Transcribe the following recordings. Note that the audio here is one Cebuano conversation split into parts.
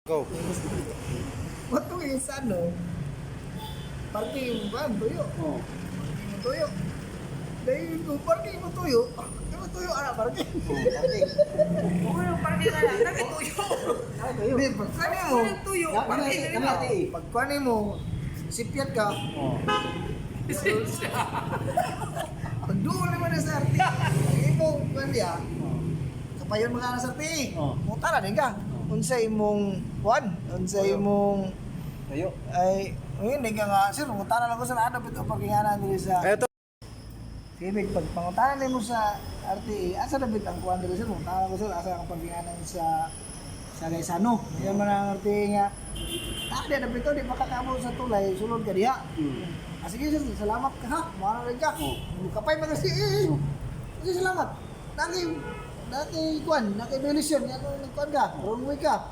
Go. What to is ano? Parking mo ba? Tuyo. Oh. Parking mo tuyo. Dahil ko, parking mo tuyo. Parking mo tuyo, ara, parking. Oo, yung parking na lang. Nagtuyo. Hindi, pagkani mo, Tuyo. Parking na lang. pagkani mo, sipyat ka, Oh. pag doon naman na sa RT, ang imong kwan diya, kapayon mga na sa RT. Oh. Mutara din ka. Unsa imong kwan, unsa imong Tayo. ay ngayon din ka nga, sir, mutara lang ko sa ano bito parkinganan diri sa Eto. Sige, pag pangutanan mo sa RTA, asa na bit ang kuan diri sir? Pangutanan ko sir, asa ang parkinganan sa Gaisano. Yan man ang RTA nga. Ah, di na bito, di makakamo sa tulay, sulod ka diha. Ah, sige sir, salamat ka ha. Mara rin ka. Oh. Kapay man kasi. Eh, eh. Sige, salamat. Naki, naki kuan, naki bilis yun. Yan ang kuan ka, wrong way ka.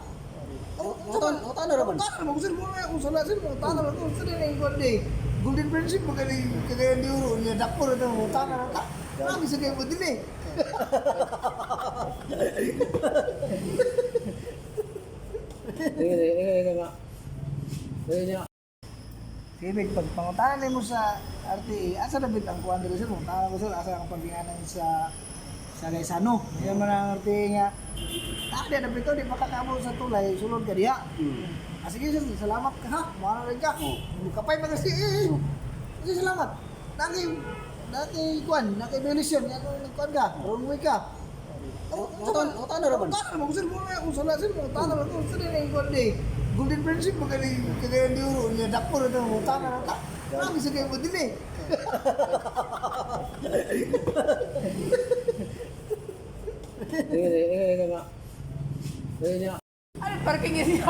Oh, Utan na raman. Utan na sir, muna akong sala sir, utan na ko sir na kuan di. Golden friendship mo kani kagayan di uro niya dakpo na utan na ta. Nami sa kayo mo din eh. Sige, pag pangutanan mo sa RTA, asa na bit ang kuan diri sir? Pangutanan ko sir, asa ang parkinganan sa Gaisano. Yan man ang RTA nga. Ah, di na bito, di makakamo sa tulay, sulod ka diha. Ah, sige sir, salamat ka ha. Mara rin ka. Oh. Kapay man kasi. Eh, eh. Sige, salamat. Naki, naki kuan, naki bilis yun. Yan ang kuan ka, wrong way ka. Oh, Utan na raman. Utan na sir, muna akong sala sir, utan na ko sir na kuan di. Golden friendship mo kani kagayan di uro niya dakpo na utan na ta. Nami sa kayo mo din eh. Ano parking yun?